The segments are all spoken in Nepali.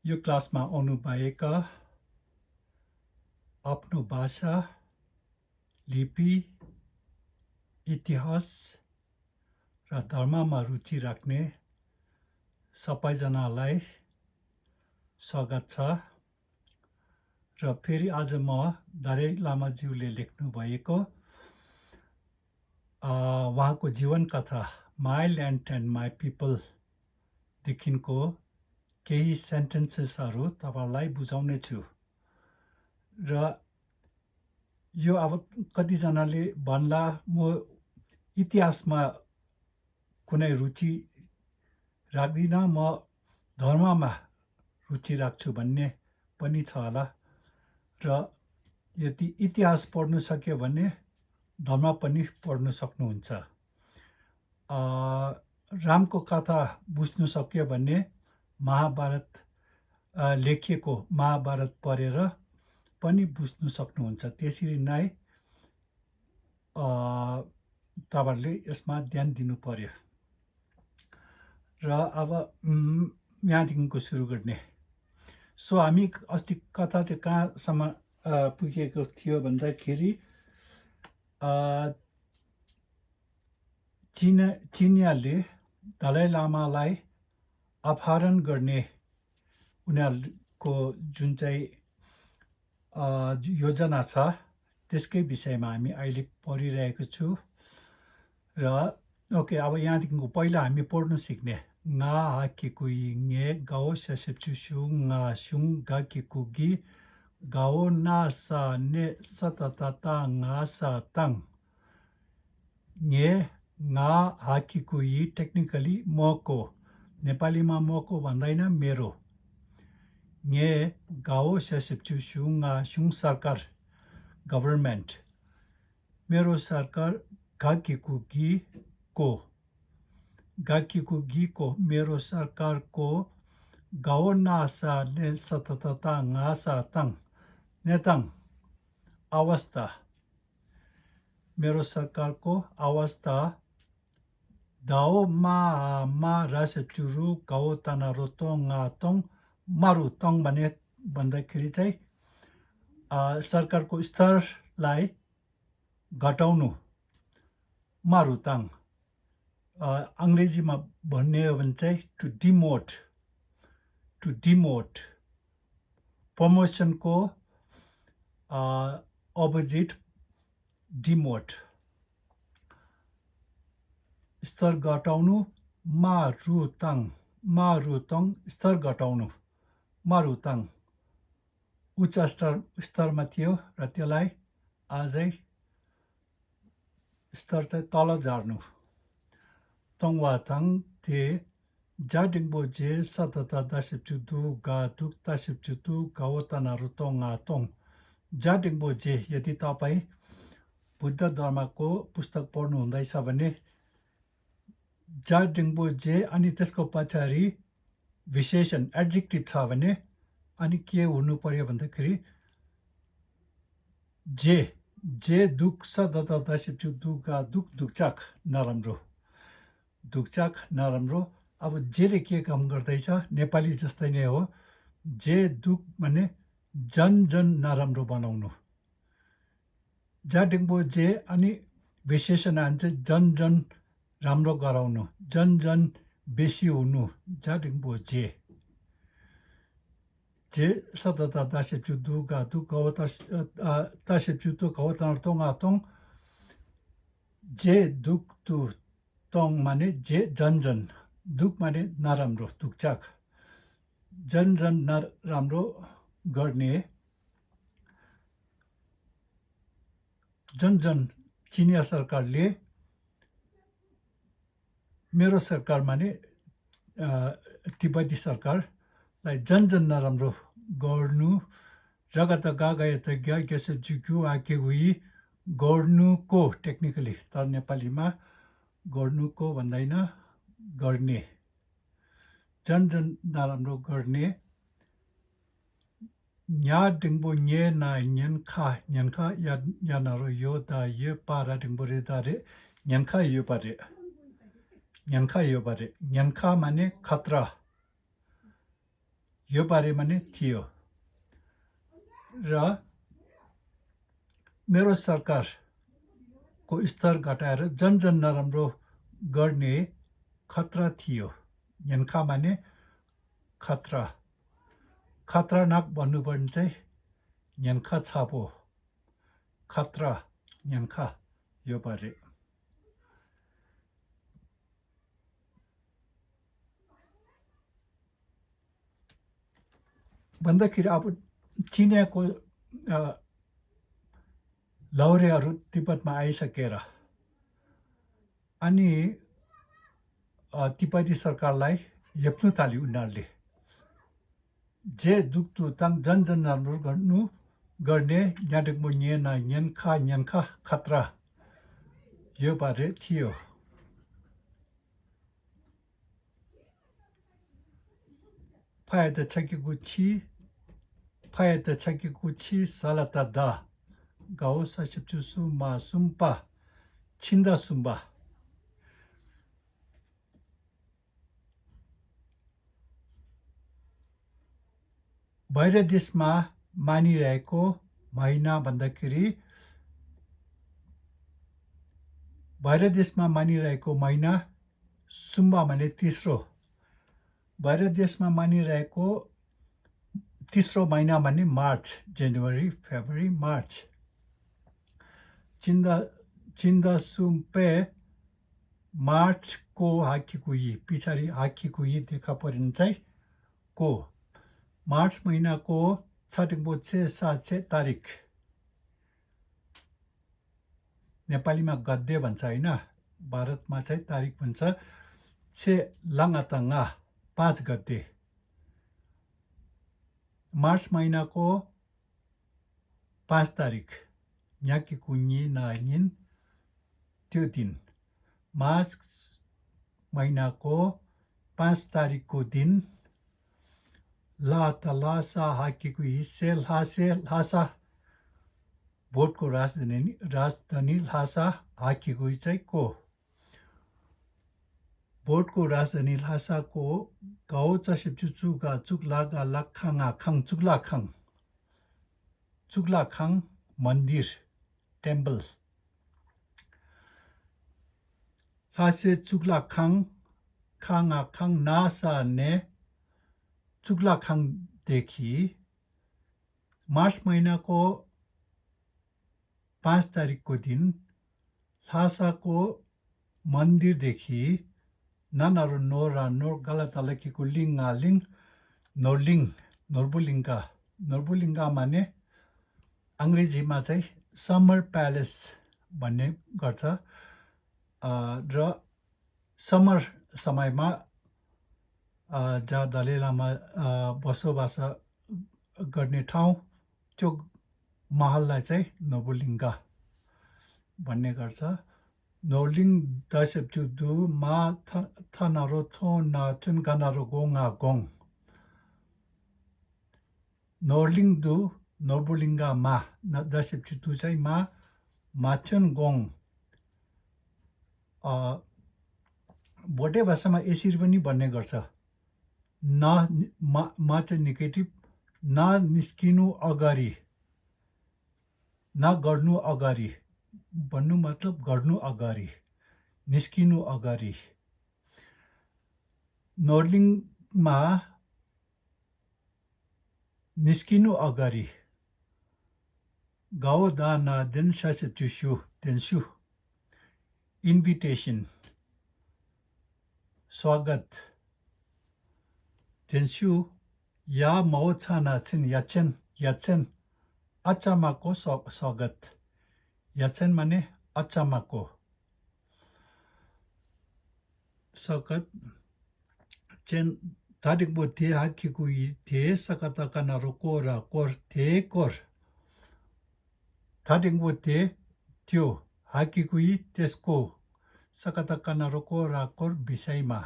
यो क्लासमा आउनुभएका आफ्नो भाषा, लिपि, इतिहास र धर्ममा रुचि राख्ने सबैजनालाई स्वागत छ। र फेरि आज म दलाई लामाज्यूले लेख्नुभएको उहाँको जीवन कथा my land and my people देखिको केही सेन्टेन्सेसहरू तपाईँलाई बुझाउने छु। र यो अब कतिजनाले भन्ला म इतिहासमा कुनै रुचि राख्दिनँ, म धर्ममा रुचि राख्छु भन्ने पनि छ होला। र यदि इतिहास पढ्नु सक्यो भने धर्म पनि पढ्नु सक्नुहुन्छ। रामको कथा बुझ्नु सक्यो भने महाभारत लेखिएको महाभारत पढेर पनि बुझ्नु सक्नुहुन्छ। त्यसरी नै तपाईँहरूले यसमा ध्यान दिनु पर्यो। र अब यहाँदेखिको सुरु गर्ने। सो हामी अस्ति कथा चाहिँ कहाँसम्म पुगेको थियो भन्दाखेरि चिनियाले दलाई लामालाई अपहरण गर्ने उनीहरूको जुन चाहिँ योजना छ त्यसकै विषयमा हामी अहिले पढिरहेको छु। र ओके, अब यहाँदेखिको पहिला हामी पढ्नु सिक्ने। nga hakikuyi nge gao shashipchushu nga shung ga kikugi gao na sa ne satatata nga sa tang. Nge nga hakikuyi technically moko, नेपालीमा मको भन्दैन मेरो। nge gao shashipchushu nga shung सरकार गभर्नमेन्ट, मेरो सरकार गाकीकुगी को मेरो सरकारको गाओ नासा ने सततता ngaसा तंग नेतंग अवस्था, मेरो सरकारको अवस्था दाओ मा रासेप्चुरु गाओ तनारोतो ngaतोङ मारु तङ भन्दाखेरि चाहिँ सरकारको स्तरलाई घटाउनु मारुताङ। अङ्ग्रेजीमा भन्ने हो भने चाहिँ टु डिमोट प्रमोसनको अपोजिट डिमोट। स्तर घटाउनु मारुतङ स्तर घटाउनु मारुतङ। उच्च स्तरमा थियो र त्यसलाई आजै स्तर चाहिँ तल झार्नु। तङवाथङ थे जाडिङबो जे सतता दासिप्चुदु गा दुक तासिप्चुदु गाओ तनारु तोङ जाडिङबो जे। यदि तपाईँ बुद्ध धर्मको पुस्तक पढ्नु हुँदैछ भने जाडिङबो जे अनि त्यसको पछाडि विशेषण एडजेक्टिभ छ भने अनि के हुनु पर्यो भन्दाखेरि जे दुख सतता दासिप्चुदु गा दुख दुखचाक नराम्रो। अब जेले के काम गर्दैछ नेपाली जस्तै नै हो। जे दुख भने जन नराम्रो बनाउनु। जाडिङबो जे अनि विशेषण चाहिँ जन राम्रो गराउनु, जन बेसी हुनु। जाडिङबो जे सतता दासिप्चुदु गा दुख गाओ तासिप्चुदु गाओ तनारु तोङ जे दुख तु तङ माने जे जन दुख माने नराम्रो दुखचाक जन नराम्रो गर्ने। जन चिनिया सरकारले मेरो सरकार माने तिब्बती सरकारलाई जन नराम्रो गर्नु। जगत गए त ग्यास जुग्यु आके हुई गर्नुको टेक्निकली, तर नेपालीमा गर्नुको भन्दैन गर्ने। जन नराम्रो गर्ने। nya dingbo nye na nyanka ya naro yo da ye para dingbo re da re nyanka yo bare। nyanka माने खतरा। यो बारेमा नै थियो र मेरो सरकारको स्तर घटाएर जन नराम्रो गर्ने खतरा थियो। यन्खा माने खतरा, खतरनाक भन्नुपर्ने चाहिँ यन्खा छापो, खतरा यन्खा यो बारे। भन्दाखेरि अब चिनियाको लौरेहरू तिब्बतमा आइसकेर अनि तिब्बती सरकारलाई हेप्नु थाल्यो उनीहरूले। जे दुख्दु ताङ जन राम्रो गर्ने याडुङबो यन्खा खतरा यो बारे थियो। फायदा छकिगुची salata da gao sashipchusu ma sumpa chinda sumba। बाहिर देशमा मानिरहेको महिना भन्दाखेरि सुम्बा भने तेस्रो, बाहिर देशमा मानिरहेको तेस्रो महिना भने मार्च, जनवरी, फेब्रुअरी, मार्च। चिन्दा सुम्पे मार्चको हाकिकुई, पछाडि हाकिकुई देखा परिन्छ चाहिँ को मार्च महिनाको 6 तारिक। नेपालीमा गद्दे भन्छ हैन, भारतमा चाहिँ तारिक भन्छ। 5 गते, मार्च महिनाको 5 तारिक याकी कुन्नी नाइन त्यो दिन, मार्च महिनाको 5 तारिकको दिन लासा हाकीको हिस्से लासा भोटको राजधानी लासा हाकीको चाहिँ को भोटको राजधानी लासाको गाउँ चसिपचुचुगा चुक्लागा लाखाङा खाङ चुक्लाखाङ मन्दिर टेम्पल लासे चुक्लाखाङ खाङ नासा ने चुक्लाखाङदेखि मार्च महिनाको 5 तारिकको दिन लासाको मन्दिरदेखि नानारो नोर गलतलकीको लिङ नोर्बुलिङ्गा माने अङ्ग्रेजीमा चाहिँ समर प्यालेस भन्ने गर्छ र समर समयमा जहाँ दलाई लामा बसोबास गर्ने ठाउँ त्यो महललाई चाहिँ नोर्बुलिङ्गा भन्ने गर्छ। नोर्लिङ दशप्चुदु मा थनारो थोना थुनगानारो गोङा गोङ नोर्लिङ दु नोर्बुलिङ्गा मा दशप्चुदु चाहिँ माथ्युन गोङ। भोटे भाषामा यसरी पनि भन्ने गर्छ, मा चाहिँ नेगेटिभ, निस्किनु अगाडि, गर्नु अगाडि भन्नु मतलब गर्नु अगाडि, निस्किनु अगाडि। नोर्लिङमा निस्किनु अगाडि गाउँ दाना दिन देन्सु इन्भिटेसन स्वागत देन्सु या मौछाना छिन याचन अचम्मको स्वागत। याचन माने अचम्मको स्वागत। चेन तारिक बोथे हाकीको थे सकतका नरोको र कोर थे कोर तारिक बोथे त्यो हाकीको त्यसको सकतका नरोको र कोर विषयमा,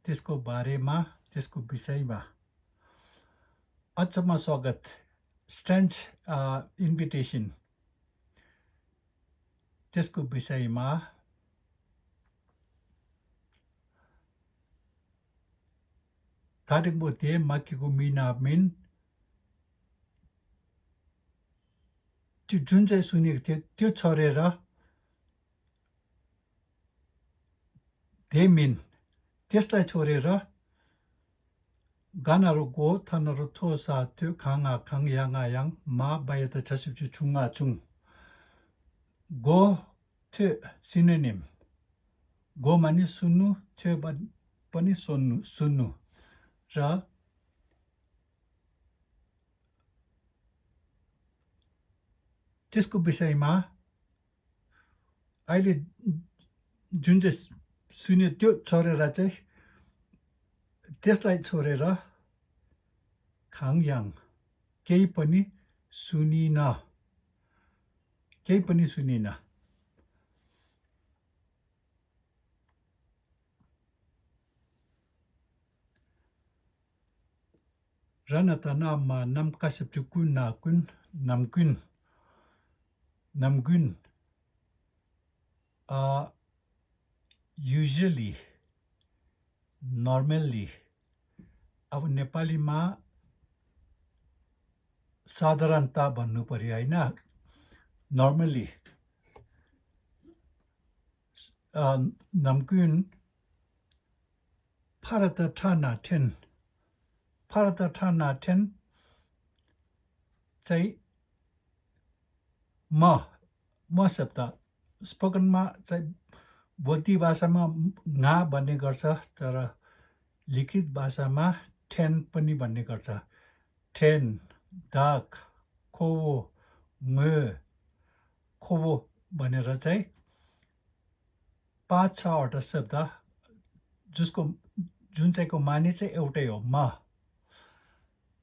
त्यसको बारेमा, त्यसको विषयमा। अचम्म स्वागत स्ट्रेन्ज इन्भिटेसन त्यसको विषयमा। Tatingbo te makiku mina min त्यो जुन चाहिँ सुनेको थियो त्यो छोडेर धेमिन त्यसलाई छोडेर गानाहरू गो थनहरू थोसा त्यो खाङा खाङ याङा याङ मा बायत छसिपचु छुङा छुङ गो थियो सिनोनिम गो मानि सुन्नु थियो पनि सुन्नु र त्यसको विषयमा अहिले जुन चाहिँ सुन्यो त्यो छोडेर चाहिँ त्यसलाई छोडेर खाङयाङ केही पनि सुनिन Ranata nama nam kasep cukun na kun namgun usually normally अब नेपालीमा साधारणता भन्नु पर्यो हैन normally namgun parata thana 10 चाहिँ म शब्द स्पोकनमा चाहिँ बोल्ती भाषामा nga भन्ने गर्छ तर लिखित भाषामा 10 पनि भन्ने गर्छ 10 दाक खोवो खोवो भनेर चाहिँ 5-6 वटा शब्द जुन चाहिँको माने चाहिँ एउटै हो म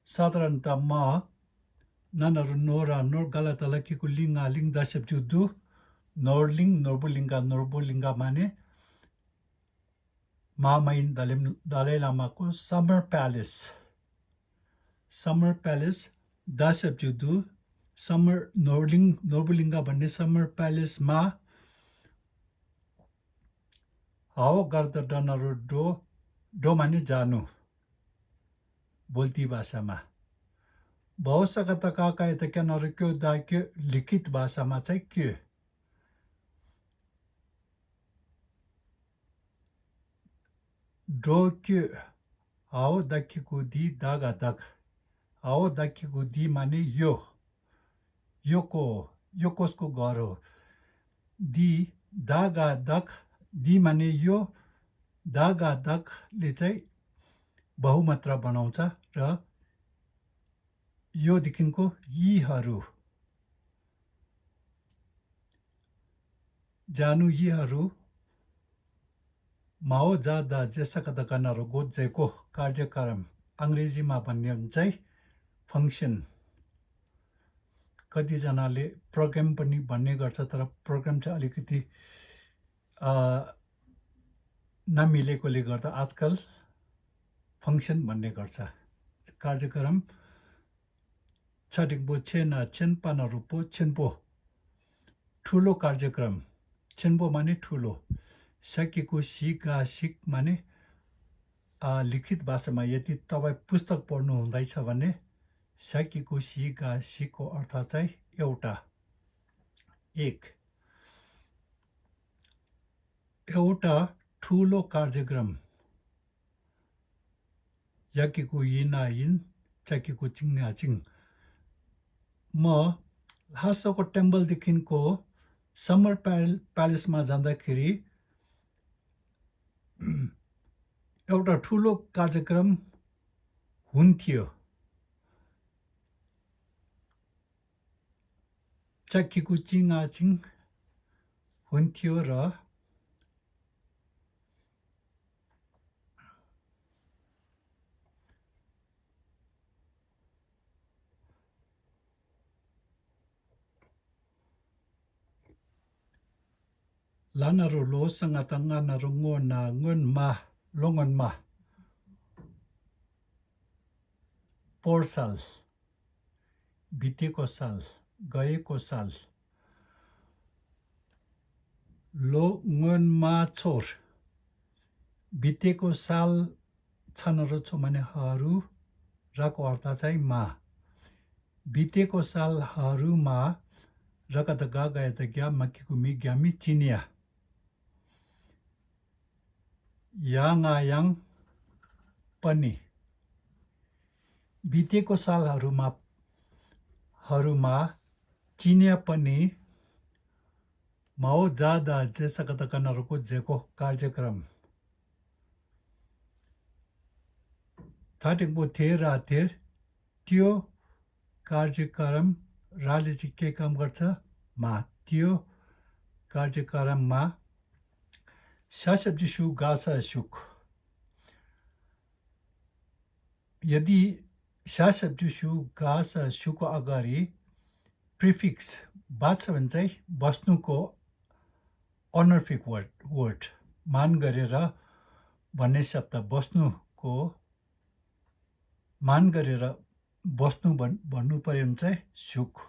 साधारणतः म ननरु नोरा नोर गलतला किकु लिङ्गा लिङ दशप जुदु नोरलिङ नोरबुलिङ्गा माने मामाइन दलाई लामाको समर प्यालेस दशप जुदु समर नोरबुलिङ्गा भन्ने समर प्यालेसमा हाव गर्दा डनरु डो माने जानु बोल्ती भाषामा बहुसकता काका यता क्यानरु क्यो दा क्यो लिखित भाषामा चाहिँ के डो क्यो हाव दाखिको दी दागा दग हाव दाखिको दी माने यो कसको घर हो दी दागा दग दी माने यो दागा दगले चाहिँ बहुमात्रा बनाउँछ र यो देखिनको यीहरू जानु यीहरू माओ जादा जेसकता गनरो गोजेको कार्यक्रम अंग्रेजीमा भन्ने चाहिँ फंक्सन कतिजनाले प्रोग्राम पनि भन्ने गर्छ तर प्रोग्राम चाहिँ अलिकति नमिलेकोले गर्दा आजकल फंक्सन भन्ने गर्छ कार्यक्रम छटिङबो छेना छेनपाना रुपो छेनपो ठुलो कार्यक्रम छेनपो माने ठुलो सकेको सिका सिक माने लिखित भाषामा यदि तपाईँ पुस्तक पढ्नु हुँदैछ भने सकेको सिका सिकको अर्थ चाहिँ एउटा एउटा ठुलो कार्यक्रम याकीको यिना यिन चकीको चिङ्गा चिङ म हासको टेम्पलदेखिको समर प्यालेसमा जाँदाखेरि एउटा ठुलो कार्यक्रम हुन्थ्यो चक्कीको चिङाचिङ हुन्थ्यो र लानरो लो सङ्गतङ्गा नरो ngona ngun ma longon ma पोहोर साल बितेको साल गएको साल लो ngun ma छोर बितेको साल छनरो छु भने हरू रको अर्थ चाहिँ मा बितेको सालहरूमा रकतगा गएतग्या मक्कीकुमी ग्यामी चिनिया याङ पनि बितेको सालहरूमा चिनिया पनि माओ जादा जेसकतकनहरूको जेको कार्यक्रम थाटिङको थिर त्यो कार्यक्रम राजले के काम गर्छ मा त्यो कार्यक्रममा शासब्जिसु गासा सुक यदि शासब्जिसु गासा सुको अगाडि प्रिफिक्स बाँच्छ भने चाहिँ बस्नुको अनर्फिक वर्ड मान गरेर भन्ने शब्द बस्नुको मान गरेर बस्नु भन्नु पर्यो भने चाहिँ सुख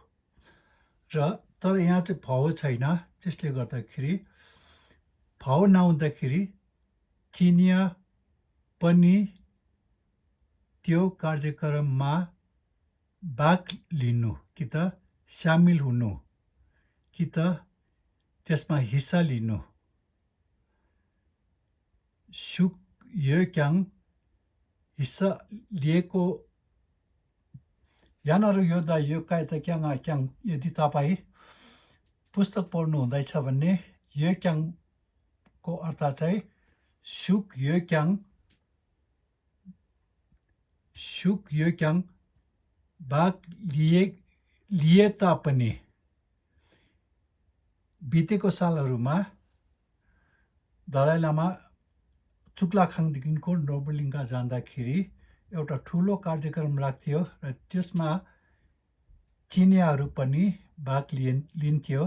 र तर यहाँ चाहिँ भाव छैन त्यसले गर्दाखेरि भाव नहुँदाखेरि चिनिया पनि त्यो कार्यक्रममा भाग लिनु कि त सामेल हुनु कि त त्यसमा हिस्सा लिनु सुक योक्याङ हिस्सा लिएको यहाँनिर यो द यो काय त क्याङ यदि तपाईँ पुस्तक पढ्नु हुँदैछ भने यो क्याङको अर्थ चाहिँ सुक यो क्याङ भाग लिए तापनि बितेको सालहरूमा दलाई लामा चुक्लाखाङदेखिको नोबलिङ्गा जाँदाखेरि एउटा ठुलो कार्यक्रम राख्थ्यो र त्यसमा चिनियाहरू पनि भाग लिन्थ्यो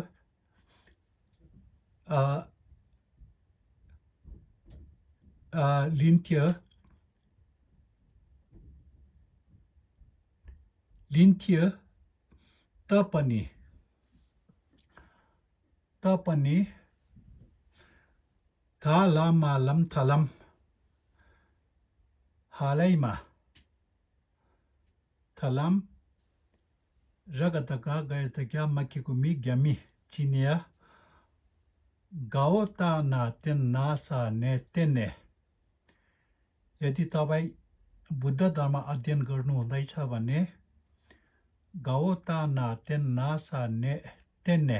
तपनि थलम हालैमा थलाम रगतगा गएतग्या मक्कीकुमी ग्यामी चिनिया गाओता ना तेन्नासा ने तेन्ने यदि तपाईँ बुद्ध धर्म अध्ययन गर्नु हुँदैछ भने गाओता ना तेन्नासा ने तेन्ने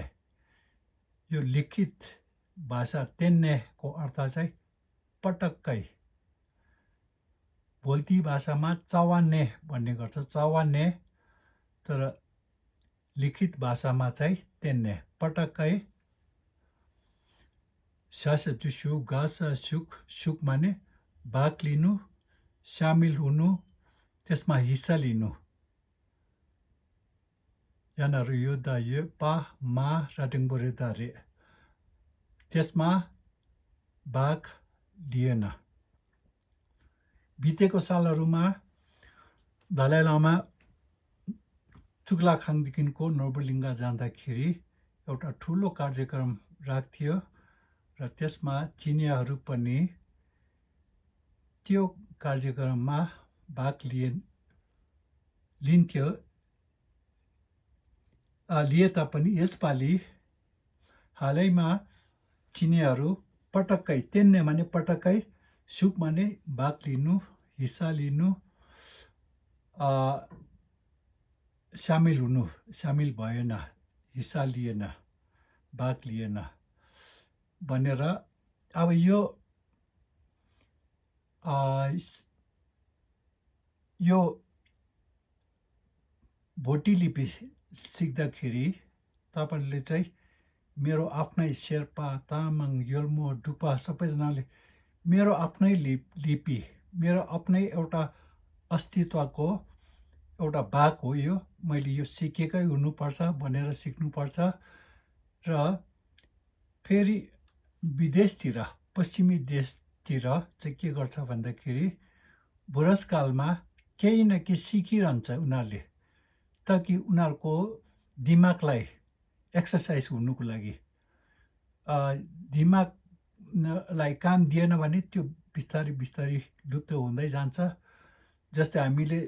यो लिखित भाषा तेन्नेको अर्थ चाहिँ पटक्कै बोल्ती भाषामा चवान्ने भन्ने गर्छ चवान्ने तर लिखित भाषामा चाहिँ तेन्ने पटक्कै शासब्जिसु गासा सुक माने भाग लिनु सामेल हुनु त्यसमा हिस्सा लिनु यहाँनिर यो द यो पा मा राटिङबोरे दारे त्यसमा भाग लिएन बितेको सालहरूमा दलाई लामा चुक्लाखाङदेखिको नोबलिङ्गा जाँदाखेरि एउटा ठुलो कार्यक्रम राख्थ्यो र त्यसमा चिनियाहरू पनि त्यो कार्यक्रममा भाग लिन्थ्यो लिए तापनि यसपालि हालैमा चिनियाहरू पटक्कै तेन्ने माने पटक्कै सुक माने भाग लिनु हिस्सा लिनु सामेल भएन हिस्सा लिएन भाग लिएन भनेर अब यो भोटी लिपि सिक्दाखेरि तपाईँले चाहिँ मेरो आफ्नै शेर्पा तामाङ योल्मो डुपा सबैजनाले मेरो आफ्नै लिपि मेरो आफ्नै एउटा अस्तित्वको एउटा भाग हो यो मैले यो सिकेकै हुनुपर्छ भनेर सिक्नुपर्छ र फेरि विदेशतिर पश्चिमी देशतिर चाहिँ के गर्छ भन्दाखेरि बुढेसकालमा केही न केही सिकिरहन्छ उनीहरूले ताकि उनीहरूको दिमागलाई एक्सर्साइज हुनुको लागि दिमागलाई काम दिएन भने त्यो बिस्तारै बिस्तारै लुप्त हुँदै जान्छ। जस्तै हामीले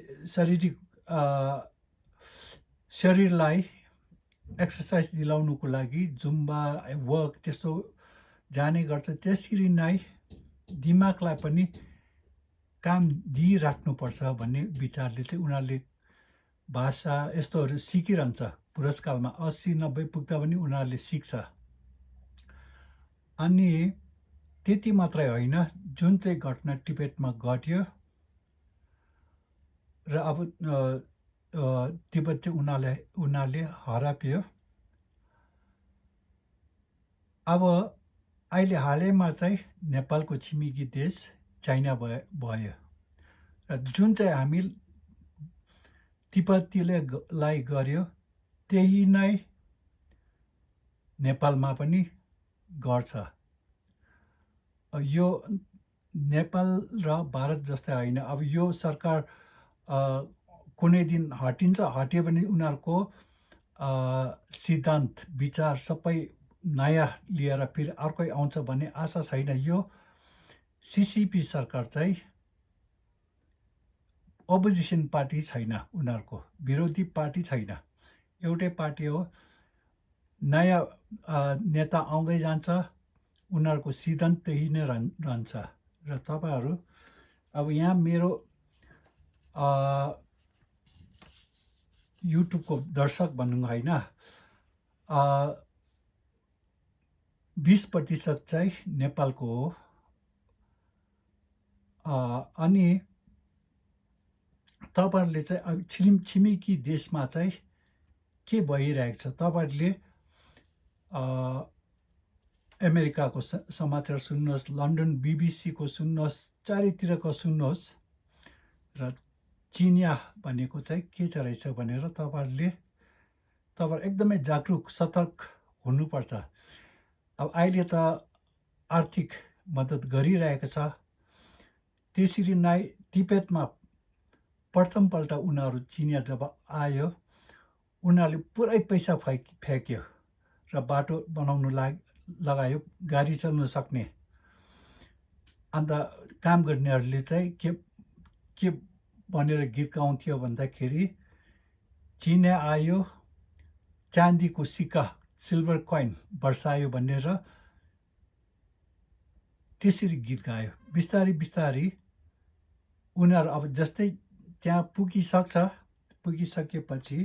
शरीरलाई एक्सर्साइज दिलाउनुको लागि जुम्बा वर्क त्यस्तो जाने गर्छ, त्यसरी नै दिमागलाई पनि काम दिइराख्नुपर्छ भन्ने विचारले चाहिँ उनीहरूले भाषा यस्तोहरू सिकिरहन्छ। पुरस्कारमा 80-90 पुग्दा पनि उनीहरूले सिक्छ। अनि त्यति मात्रै होइन, जुन चाहिँ घटना टिबेटमा घट्यो र अब तिब्बत चाहिँ उनीहरूले हराप्यो। अब अहिले हालैमा चाहिँ नेपालको छिमेकी देश चाइना भयो र जुन चाहिँ हामी तिब्बतीलाई गर्यो त्यही नै नेपालमा पनि गर्छ। यो नेपाल र भारत जस्तै होइन। अब यो सरकार कुनै दिन हट्यो भने उनीहरूको सिद्धान्त विचार सबै नयाँ लिएर फेरि अर्कै आउँछ भन्ने आशा छैन। यो सिसिपी सरकार चाहिँ अपोजिसन पार्टी छैन, उनीहरूको विरोधी पार्टी छैन, एउटै पार्टी हो। नयाँ नेता आउँदै जान्छ, उनीहरूको सिद्धान्त त्यही नै रहन्छ। र तपाईँहरू अब यहाँ मेरो युट्युबको दर्शक भनौँ होइन, 20% चाहिँ नेपालको हो। अनि तपाईँहरूले चाहिँ छिमेकी देशमा चाहिँ के भइरहेको छ, तपाईँहरूले अमेरिकाको समाचार सुन्नुहोस्, लन्डन बिबिसीको सुन्नुहोस्, चारैतिरको सुन्नुहोस्। र चिनिया भनेको चाहिँ के चाहिँ रहेछ भनेर तपाईँहरू एकदमै जागरुक सतर्क हुनुपर्छ। अब अहिले त आर्थिक मद्दत गरिरहेको छ, त्यसरी नै तिब्बतमा प्रथमपल्ट उनीहरू चिनिया जब आयो, उनीहरूले पुरै पैसा फ्याँक्यो र बाटो बनाउनु लगायो, गाडी चल्नु सक्ने। अन्त काम गर्नेहरूले चाहिँ के भनेर गीत गाउँथ्यो भन्दाखेरि, चिनिया आयो, चाँदीको सिक्का सिल्भर कोइन बर्सायो भनेर त्यसरी गीत गायो। बिस्तारै बिस्तारै उनीहरू अब जस्तै त्यहाँ पुगिसकेपछि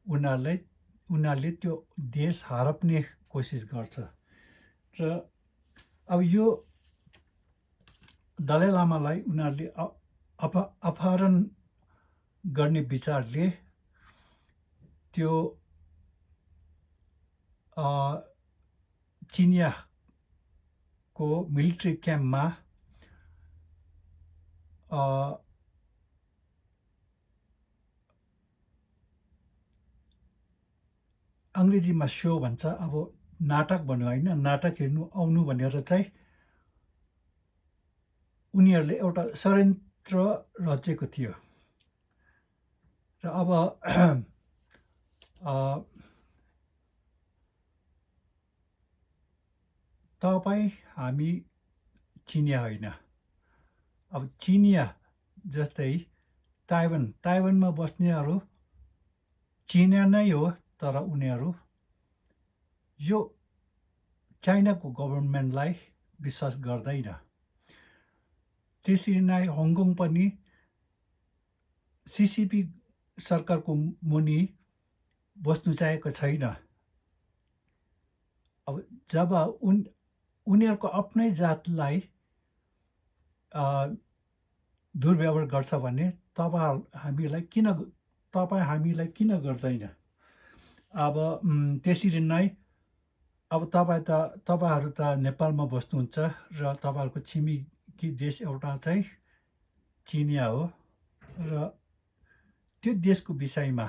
उनीहरूले त्यो देश हराप्ने कोसिस गर्छ। र अब यो दलाई लामालाई उनीहरूले अपहरण गर्ने विचारले त्यो चिनियाको मिलिट्री क्याम्पमा अङ्ग्रेजीमा सो भन्छ, अब नाटक भन्नु होइन, नाटक हेर्नु आउनु भनेर चाहिँ उनीहरूले एउटा षड्यन्त्र रचेको थियो। र अब तपाईँ हामी चिनिया होइन। अब चिनिया जस्तै ताइवानमा बस्नेहरू चिनिया नै हो, तर उनीहरू यो चाइनाको गभर्मेन्टलाई विश्वास गर्दैन। त्यसरी नै हङकङ पनि सिसिपी सरकारको मुनि बस्नु चाहेको छैन। अब जब उनीहरूको आफ्नै जातलाई दुर्व्यवहार गर्छ भने तपाईँ हामीलाई किन गर्दैन? अब त्यसरी नै अब तपाईँहरू त नेपालमा बस्नुहुन्छ र तपाईँहरूको छिमेकी देश एउटा चाहिँ चिनिया हो, र त्यो देशको विषयमा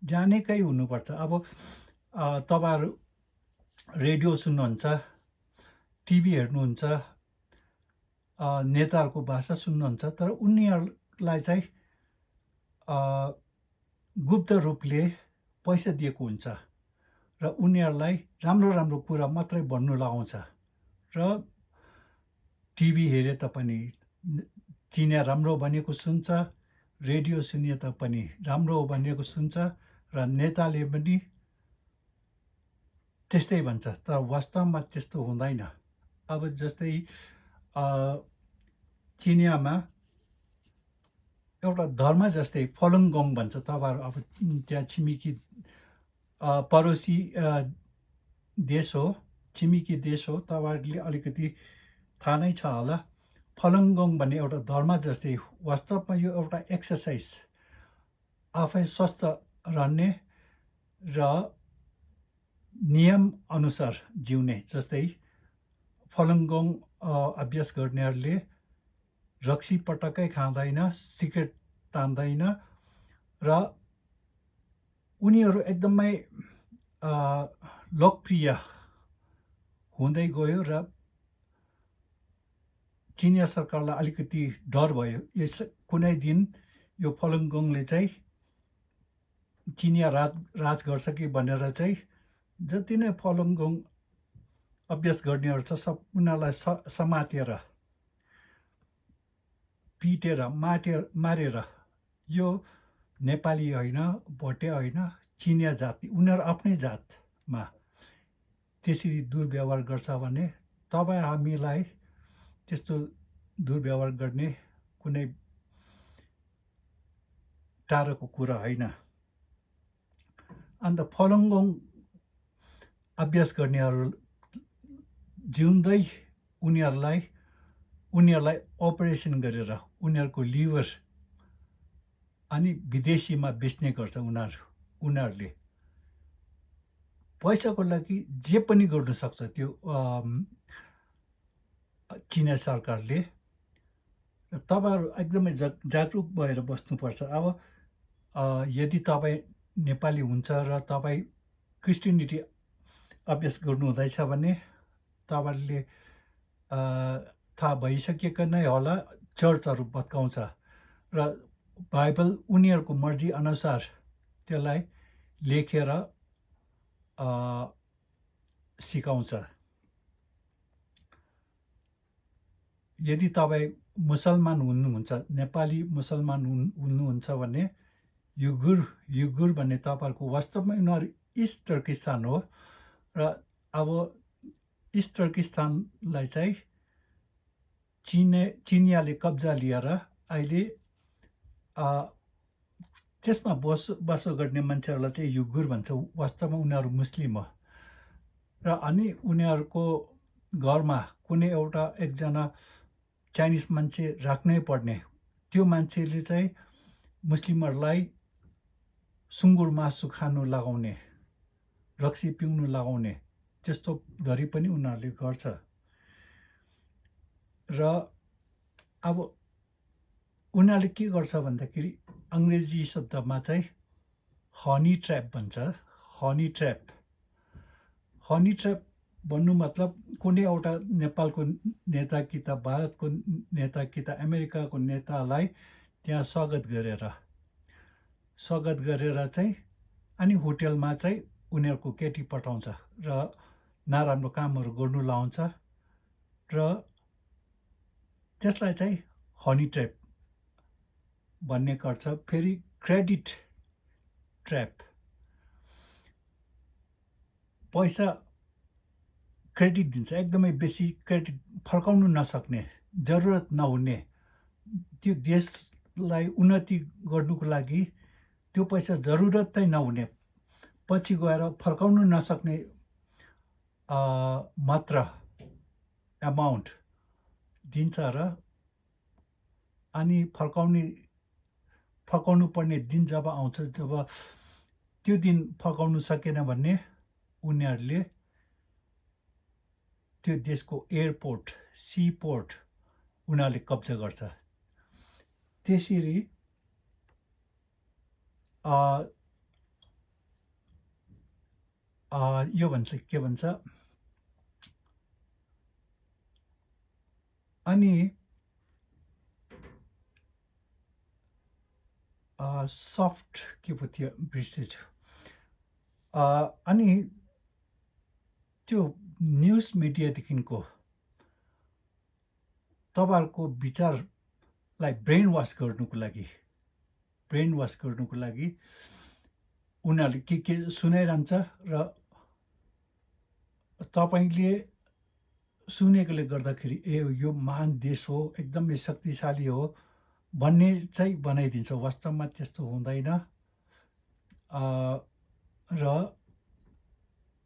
जानेकै हुनुपर्छ। अब तपाईँहरू रेडियो सुन्नुहुन्छ, टिभी हेर्नुहुन्छ, नेताहरूको भाषा सुन्नुहुन्छ, तर उनीहरूलाई चाहिँ गुप्त रूपले पैसा दिएको हुन्छ र उनीहरूलाई राम्रो कुरा मात्रै भन्नु लगाउँछ। र टिभी हेरे तापनि चिनिया राम्रो भनेको सुन्छ, रेडियो सुने तापनि राम्रो भनेको सुन्छ र नेताले पनि त्यस्तै भन्छ, तर वास्तवमा त्यस्तो हुँदैन। अब जस्तै चिनियामा एउटा धर्म जस्तै फलुङ गङ भन्छ, तपाईँहरू अब त्यहाँ छिमेकी पडोसी देश हो, छिमेकी देश हो, तपाईँहरूले अलिकति थाहा नै छ होला। फलुङ गङ भन्ने एउटा धर्म जस्तै, वास्तवमा यो एउटा एक्सर्साइज, आफै स्वस्थ रहने र नियम अनुसार जिउने। जस्तै फलुङ गङ अभ्यास गर्नेहरूले रक्सी पटक्कै खाँदैन, सिगरेट तान्दैन र उनीहरू एकदमै लोकप्रिय हुँदै गयो र चिनिया सरकारलाई अलिकति डर भयो, यस कुनै दिन यो फलुङ गङले चाहिँ चिनिया राज गर्छ कि भनेर चाहिँ जति नै फलुङ गङ अभ्यास गर्नेहरू छ सब उनीहरूलाई समातेर पिटेर मारेर, यो नेपाली होइन, भोटे होइन, चिनिया जाति, उनीहरू आफ्नै जातमा त्यसरी दुर्व्यवहार गर्छ भने तपाईँ हामीलाई त्यस्तो दुर्व्यवहार गर्ने कुनै टाढोको कुरा होइन। अन्त फलुङ गङ अभ्यास गर्नेहरू जिउँदै उनीहरूलाई अपरेसन गरेर उनीहरूको लिभर अनि विदेशीमा बेच्ने गर्छ उनीहरूले। पैसाको लागि जे पनि गर्नु सक्छ त्यो चिनिया सरकारले। तपाईँहरू एकदमै जागरुक भएर बस्नुपर्छ। अब यदि तपाईँ नेपाली हुन्छ र तपाईँ क्रिस्टियनिटी अभ्यास गर्नु हुँदैछ भने तपाईँहरूले थाहा भइसकेको नै होला, चर्चहरू भत्काउँछ र बाइबल उनीहरूको मर्जी अनुसार त्यसलाई लेखेर सिकाउँछ। यदि तपाईँ मुसलमान हुनुहुन्छ, नेपाली मुसलमान हुनुहुन्छ भने युगुर भन्ने तपाईँहरूको वास्तवमा उनीहरू इस्ट टर्किस्तान हो र अब इस्ट टर्किस्तानलाई चाहिँ चिनियाले कब्जा लिएर अहिले त्यसमा बसो गर्ने मान्छेहरूलाई चाहिँ युगुर भन्छ। वास्तवमा उनीहरू मुस्लिम हो र अनि उनीहरूको घरमा कुनै एउटा एकजना चाइनिज मान्छे राख्नै पर्ने, त्यो मान्छेले चाहिँ मुस्लिमहरूलाई सुँगुर मासु खानु लगाउने, रक्सी पिउनु लगाउने, त्यस्तो गरी पनि उनीहरूले गर्छ। र अब उनीहरूले के गर्छ भन्दाखेरि अङ्ग्रेजी शब्दमा चाहिँ हनी ट्र्याप भन्छ। हनी ट्र्याप भन्नु मतलब कुनै एउटा नेपालको नेता कि त भारतको नेता कि त अमेरिकाको नेतालाई त्यहाँ स्वागत गरेर चाहिँ अनि होटेलमा चाहिँ उनीहरूको केटी पठाउँछ र नराम्रो कामहरू गर्नु लाउँछ र त्यसलाई चाहिँ हनी ट्र्याप भन्ने गर्छ। फेरि क्रेडिट ट्र्याप, पैसा क्रेडिट दिन्छ, एकदमै बेसी क्रेडिट फर्काउनु नसक्ने, जरुरत नहुने, त्यो देशलाई उन्नति गर्नुको लागि त्यो पैसा जरुरतै नहुने, पछि गएर फर्काउनु नसक्ने मात्र एमाउन्ट दिन्छ र अनि फर्काउनु पर्ने दिन जब आउँछ, जब त्यो दिन फर्काउनु सकेन भने उनीहरूले त्यो देशको एयरपोर्ट, सीपोर्ट उनीहरूले कब्जा गर्छ। त्यसरी यो भन्छ, के भन्छ, अनि सफ्ट के पो थियो बिर्सेछु। अनि त्यो न्युज मिडियादेखिको तपाईँहरूको विचारलाई ब्रेन वास गर्नुको लागि उनीहरूले के सुनाइरहन्छ र तपाईँले सुनेकोले गर्दाखेरि यो महान देश हो, एकदमै शक्तिशाली हो भन्ने चाहिँ बनाइदिन्छ। वास्तवमा त्यस्तो हुँदैन। र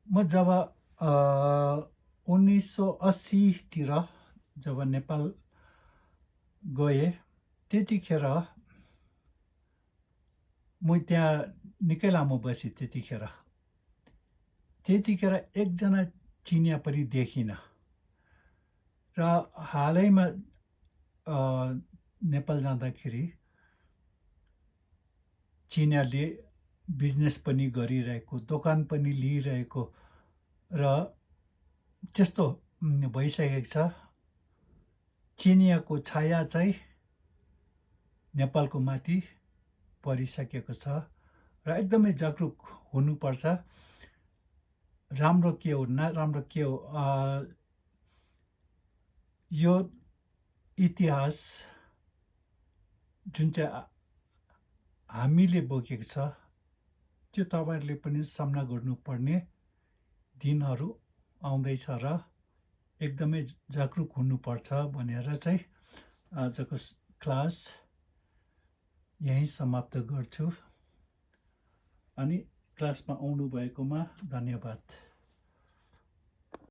म जब 1980 जब नेपाल गएँ त्यतिखेर म त्यहाँ निकै लामो बसेँ। त्यतिखेर एकजना चिनिया पनि देखिनँ। र हालैमा नेपाल जाँदाखेरि चिनियाले बिजनेस पनि गरिरहेको, दोकान पनि लिइरहेको र त्यस्तो भइसकेको छ। चिनियाको छाया चाहिँ नेपालको माथि परिसकेको छ र एकदमै जागरुक हुनुपर्छ। राम्रो के हो नराम्रो के हो, यो इतिहास जुन चाहिँ हामीले बोकेको छ त्यो तपाईँहरूले पनि सामना गर्नुपर्ने दिनहरू आउँदैछ र एकदमै जागरुक हुनुपर्छ भनेर चाहिँ आजको क्लास यहीँ समाप्त गर्छु। अनि क्लासमा आउनु भएकोमा धन्यवाद।